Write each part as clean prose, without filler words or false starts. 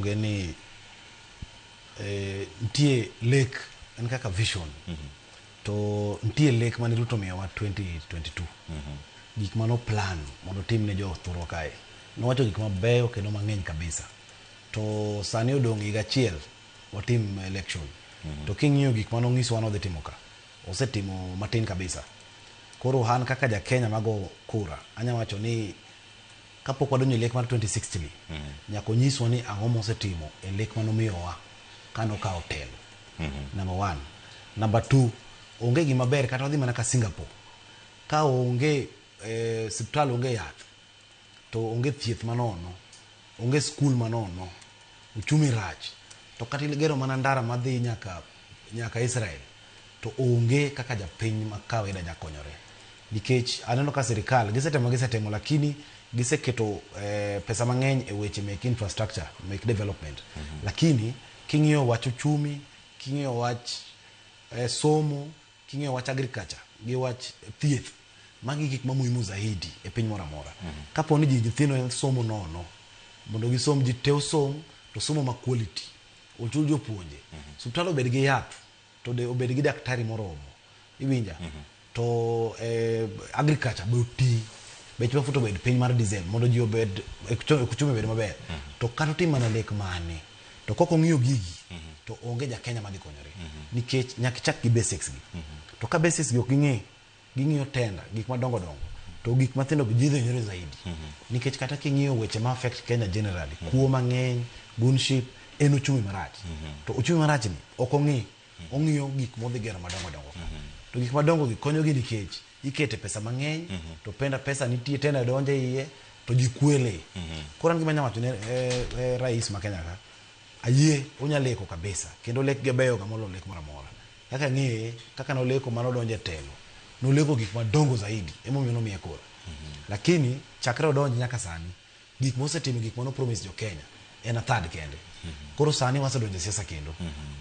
Ni nitie lek en kaka vision to nitie lek mane Ruto omiyowa 2022, gik mano plan mondo otim ne jo thurwa kae. Nowacho gik mabeyo kendo mang'eny kabisa, to sani odong' higa achiel watim election, to king'iyo gik mane onyisowa nodhi timo ka, osetimo matin kabisa. Koro an kaka ja Kenya mago kura, anya wacho ni kapok wadonjo e lek mar 2060 ni, nyaka onyiswa ni ang'o mosetimo e lek manomiyowa kanokawo telo. Number one. Number two, onge gima ber kata wadhi mana ka Singapore ka onge siptal, onge yath, to onge thieth manono, onge skul manono, uchumi rach, to kata igero mana ndara madhi nyaka Israel, to onge kaka japiny ma kawaida nyakonyore, nikech aneno ka sirikal gisetemo lakini giseketo pesa mang'eny e weche mek infrastructure, mek development, lakini king'iyo wach uchumi, king'iyo wach somo, king'iyo wach agriculture gi wach thieth, magi gik ma muhimu zaidi e piny moro amora. Kapo ni ji nyithindo somo nono, mondo gisom, ji te osom, to somo ma quality, ochul jopuonje, osiptal obed gi yath, to de obed gi daktari moromo, iwinja? To agriculture be oti, bech mafuta obed piny mar diesel, mondo ji obed uchumi obed maber. To kata otim mana lek mane, to kok ong'iyo gigi, to onge ja Kenya madhi konyore, nikech nyaka ichak gi basics gi. To ka basics gi ok ging'e, ging'iyo tender, gik madongo dongo, to gik mathindo gi ji dhi hinyore zaidi, nikech kata king'iyo weche ma affect Kenya generally, kuo mang'eny, gunship, en uchumi marach. To uchumi marach ni ok ong'i, ong'iyo gik modhi gero madongo dongo ka. To gik madongo gi konyogi nikech ikete pesa mang'eny, to penda pesa nitie, tender donjo e iye, to ji kwele. Koro an gima anya wacho ne rais ma Kenya ka, ayie onya leko kabisa, kendo lek ge beyo ga moloyo lek moro amora. Kaka ng'eye, kaka noleko manodonjo e telo, noleko gik madongo zaidi, emomiyo nomiye kura. Lakini chakre odonj nyaka sani, gik mosetimo, gik mano promise jo Kenya, en a third kende. Koro sani wasedonjo e siasa kendo.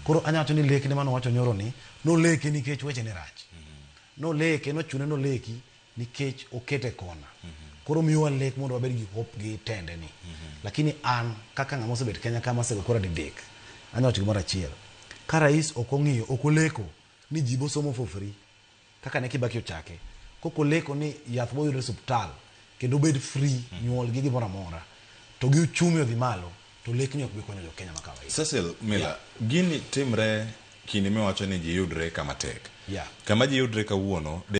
Koro anya wacho ni lekne manowacho nyoro ni, noleke nikech weche ne rach. Noleke, nochune noleki nikech okete kona. Koro miyowa lek mondo wabed gi hope gi tende ni. Lakini an kaka ng'ama osebet Kenya ka masego kura didek, anya wacho gimoro achiel. Ka rais ok ong'iyo, ok oleko ni ji bosomo for free, kaka ne Kibaki ochake. Kok oleko ni yath boyudre e osiptal kendo obed free, nyuol gi gimoro amora, to gi uchumi odhi malo, to lekni ok bi konyo jo Kenya ma kawaida. Cecil Miller, gini timre kinde miwacho ni ji yudre kama tek. Kama ji yudre kawuono.